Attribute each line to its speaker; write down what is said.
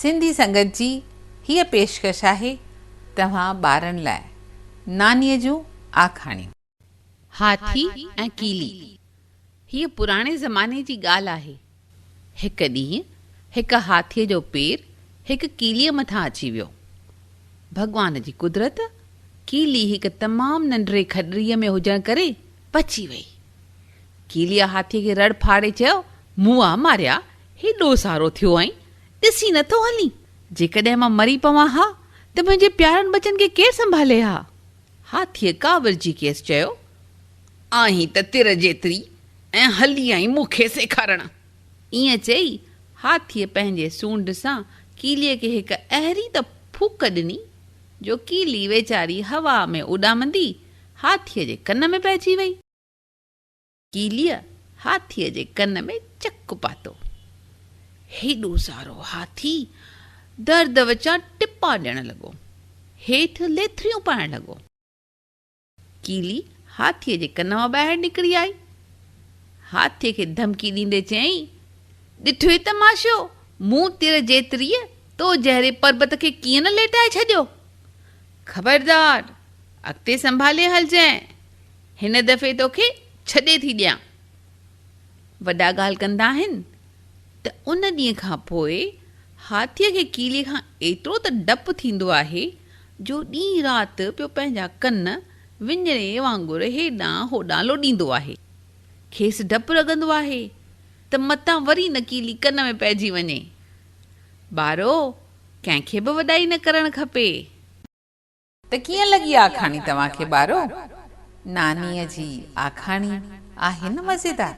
Speaker 1: سنڌي سنگت جي هيء پيشڪش آهي توهان ٻارن لاء نانيء جون آکاڻيون. هاٿي ۽ ڪيلي، هيء پراڻي زماني جي ڳالهه آهي. هڪ ڏينهن هڪ هاٿيء جو پير هڪ ڪيليء مٿان اچي ويو. ڀڳوان جي قدرت، ڪيلي هڪ تمام ننڍڙي کڏريء ۾ هجڻ ڪري بچي وئي. ڪيليء هاٿيء کي رڙ ڦاڙي چيو، مئا ماريا، هيڏو سارو ٿيو آهين، ڏسين نٿو هلين؟ جيڪڏهن مان مري پوان ها ته منهنجي پيارن ٻچن کي ڪير سنڀالي ها؟ هاٿيء ڪاوڙجي کيس چيو، آهين ته تر جيتري ۽ هلي آئين مون کي سيکارڻ! ائين چئي هاٿيء پنهنجي سونڍ سان ڪيليء کي هڪ اهڙي ته ڦوڪ ڏني، جو ڪيلي ويچاري هوا ۾ اڏامندي هاٿيء جي ڪن ۾ پئجي وئي. ڪيليء هاٿيء جي ڪن ۾ چڪ پاتو. هيڏو سارو هاٿي درد وچان ٽپا ڏيڻ لڳو. هيٺ ليٿڙيون پائڻ لڳو. ڪيلي هاٿيء جي ڪن مان ٻاهر نڪري آئي. هاٿيء کي ڌمڪي ڏيندي چيائين، ڏٺوئي تماشو، مون تر جيتريء تو جهڙي پربت کي ڪيئن نه ليٽائي ڇڏيو. خبردار، اڳتي سنڀالي هلجانء. هن دفعي توکي ڇڏي ٿي ڏيان. وڏا ڳالهه ڪندا آهن ته ان ڏينهن کان پوء هاٿيء کي ڪيلي کان ايترو ته ڊپ ٿيندو آهي جو ڏينهن رات پيو پنهنجا ڪن وڃڻي وانگر هيڏانهن هوڏانهن لوڏيندو آهي. کيس ڊپ لڳندو آهي ته متان وري نه ڪيلي ڪن ۾ پئجي وڃي. ٻارو! ڪنهن کي به وڏائي نه ڪرڻ کپي. ته ڪيئن لڳي آکاڻي توهان کي ٻارو؟ نانيء جي آکاڻي آهي نه مزيدار.